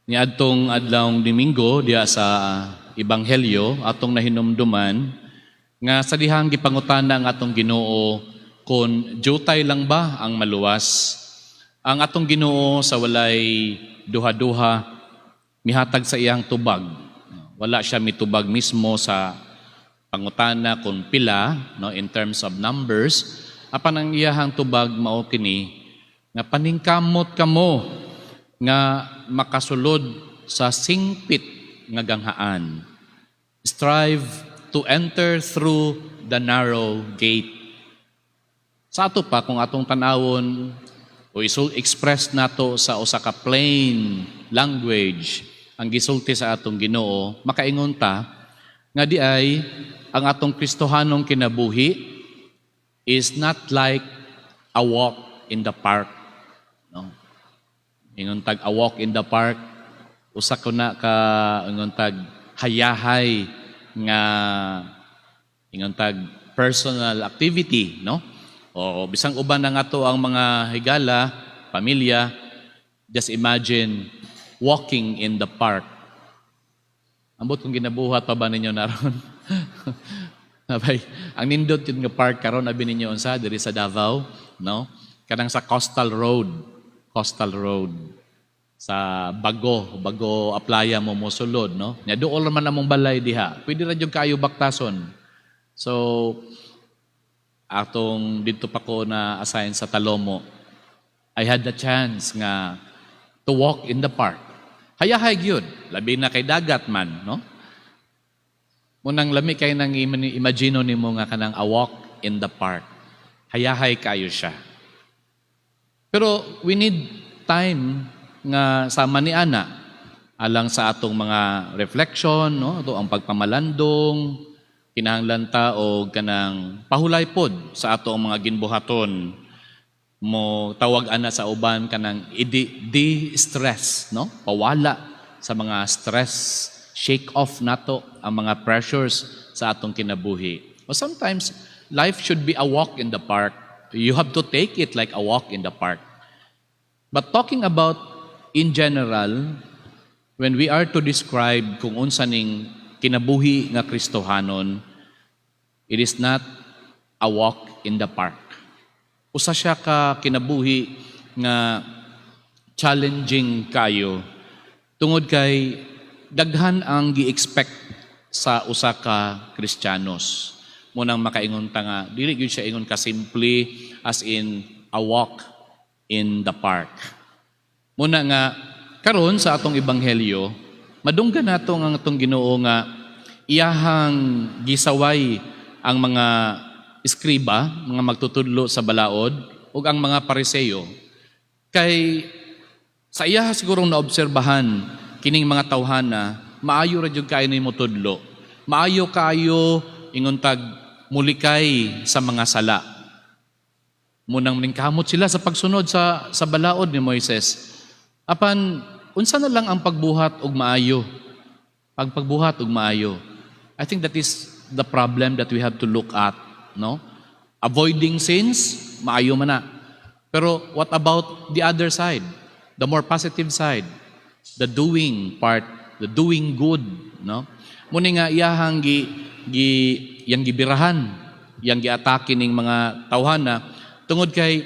Niadtong adlawng Domingo diha sa Ebanghelyo, atong nahinumduman nga sa dihang gipangutana ang atong Ginoo kung jutay lang ba ang maluwas. Ang atong Ginoo, sa walay duha-duha, mihatag sa iyang tubag. Wala siya mitubag mismo sa pangutana kung pila, no, in terms of numbers, apan ang iyahang tubag mao kini nga paningkamot kamo nga makasulod sa singpit nga ganghaan. Strive to enter through the narrow gate. Sa ato pa, kung atong tanawon o isul express nato sa usa ka plain language ang gisulti sa atong Ginoo, makaingon ta nga di ay ang atong Kristohanong kinabuhi is not like a walk in the park. No? Ingon tag a walk in the park, usa ko na ka, ingon tag, hayahay nga, ingon tag, personal activity, no? O bisang uban na nga to ang mga higala, pamilya, just imagine walking in the park. Ambot kung ginabuhat pa ba ninyo na ron. Abay, ang nindot yun nga park karon, abi ninyo unsa diri sa Davao, no? Kanang sa Coastal Road, Coastal Road sa Bago, Bago Aplaya mo mosulod, no? Nya duol man among balay diha. Pwede ra jud kayo baktason. So atong didto pa ko na assign sa Talomo, I had the chance nga to walk in the park. Hayahay gyud, labi na kay dagat man, no? Munang lami kay nang imagine nimo nga kanang a walk in the park. Hayahay kayo siya. Pero we need time nga sama ni ana alang sa atong mga reflection, no? Ato ang pagpamalandong, kinahanglan ta og kanang pahulay pod sa ato ang mga ginbuhaton, mo tawag ana sa uban kanang de-stress, no? Pawala sa mga stress, shake off nato ang mga pressures sa atong kinabuhi. O sometimes life should be a walk in the park. You have to take it like a walk in the park. But talking about in general, when we are to describe kung unsa ning kinabuhi nga Kristohanon, it is not a walk in the park. Usa siya ka kinabuhi nga challenging kayo tungod kay daghan ang gi-expect sa usa ka Kristiyanos. Munang makaingon ta nga dili gyud siya ingon ka simple as in a walk in the park. Muna nga karon sa atong ebanghelyo, madunggan nato ang atong Ginoo nga iyahang gisaway ang mga eskriba, mga magtutudlo sa balaod, ug ang mga Pariseo. Kay sa iya sigurong naobserbahan kining mga tawhana, maayo ra jud kaayo nimo tudlo. Maayo kaayo, ingon tag, mulikay sa mga sala. Munang ningkamot sila sa pagsunod sa balaod ni Moises. Apan unsa na lang ang pagbuhat og maayo? Pagbuhat og maayo. I think that is the problem that we have to look at, no? Avoiding sins, maayo man na. Pero what about the other side? The more positive side, the doing part, the doing good, no? Muni nga iyahang gi, gi yang gibirahan, yang giatake ning mga tawhana tungod kay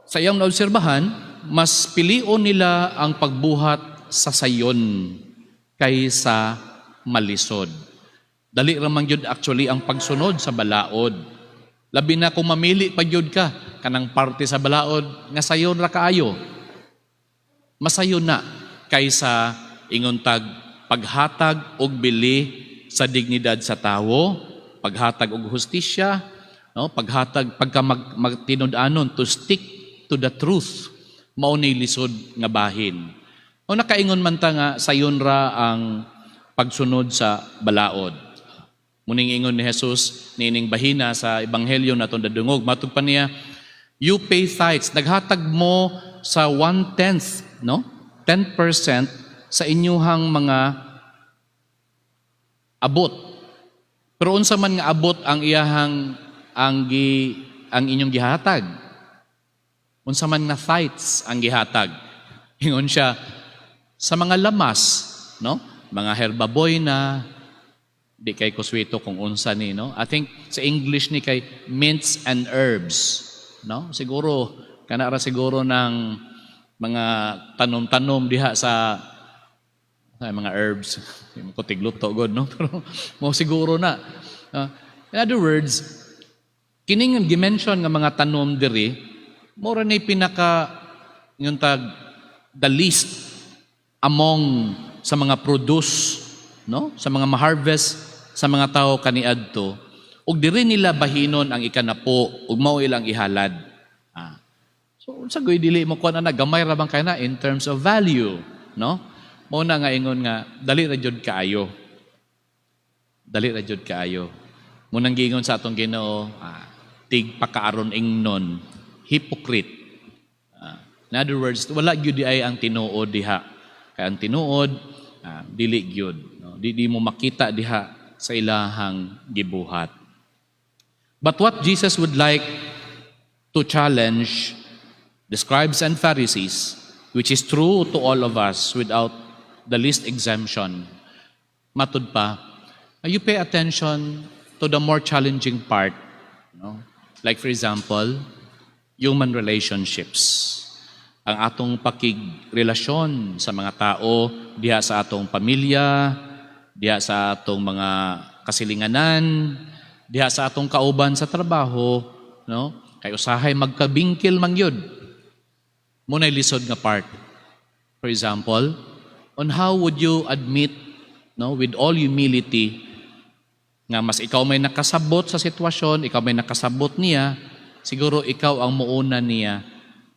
sa iyang naobserbahan, mas pilion nila ang pagbuhat sa sayon kaysa malisod. Dali ra man gyud actually ang pagsunod sa balaod. Labi na kung mamili pa gyud ka kanang parte sa balaod nga sayon ra kaayo. Masayon na kaysa, ingon tag, paghatag og bili sa dignidad sa tawo, paghatag og hustisya, no? Paghatag pagka magtinud-anon, to stick to the truth, mao ni lisod nga bahin. O nakaingon man ta nga sayon ra ang pagsunod sa balaod. Muning ingon ni Jesus niining bahina sa ebanghelyo natong dadungog. Matod pa niya, "You pay tithes," naghatag mo sa one-tenth, no? 10% sa inyuhang mga abot. Pero unsa man nga abot ang iyahang ang inyong gihatag? Unsa man nga tithes ang gihatag? Ingon siya, Sa mga lamas, no? Mga herbaboyna, di kay kuswito kung unsa ni, no? I think sa English ni kay mints and herbs, no? Siguro kana ra siguro ng mga tanom-tanom diha sa mga herbs, yung ko tigluto god, no? Pero mo siguro na. In other words, kining gi-mention nga mga tanom diri, mura ni pinaka yung tag the least among sa mga produce, no? Sa mga ma-harvest sa mga tao kaniadto ug diri nila bahinon ang ikanapo ug mao ilang ihalad. So unsa goy dili mo kuan ana, gamay ra bang kay na in terms of value, no? Mao na nga ingon nga dali ra jud kaayo. Dali ra jud kaayo. Mao nang giingon sa atong Ginoo, tig pakaaron ingnon, hypocrite. In other words, wala gyud di ay ang tinuod diha. Kay ang tinuod, dili gyud, no? Di mo makita diha sa ilahang gibuhat. But what Jesus would like to challenge the scribes and Pharisees, which is true to all of us without the least exemption, matud pa, you pay attention to the more challenging part. No? Like, for example, human relationships. Ang atong pakigrelasyon sa mga tao diha sa atong pamilya, diha sa atong mga kasilinganan, diha sa atong kauban sa trabaho, no? Kay usahay magkabingkil man gyud. Mao na'y lisod nga part. For example, on how would you admit, no, with all humility, nga mas ikaw may nakasabot sa sitwasyon, ikaw may nakasabot niya, siguro ikaw ang muuna niya.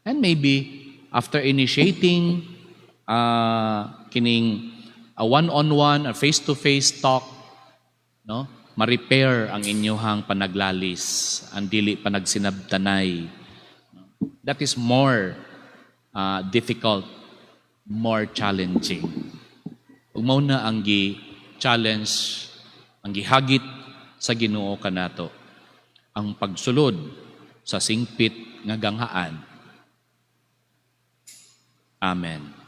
And maybe, after initiating kining a one-on-one, a face-to-face talk, no, ma-repair ang inyuhang panaglalis, ang dili pa nagsinabtanay. That is more difficult, more challenging. Ug mao na ang gi-challenge, ang gihagit sa Ginoo kanato, ang pagsulod sa singpit nga ganghaan. Amen.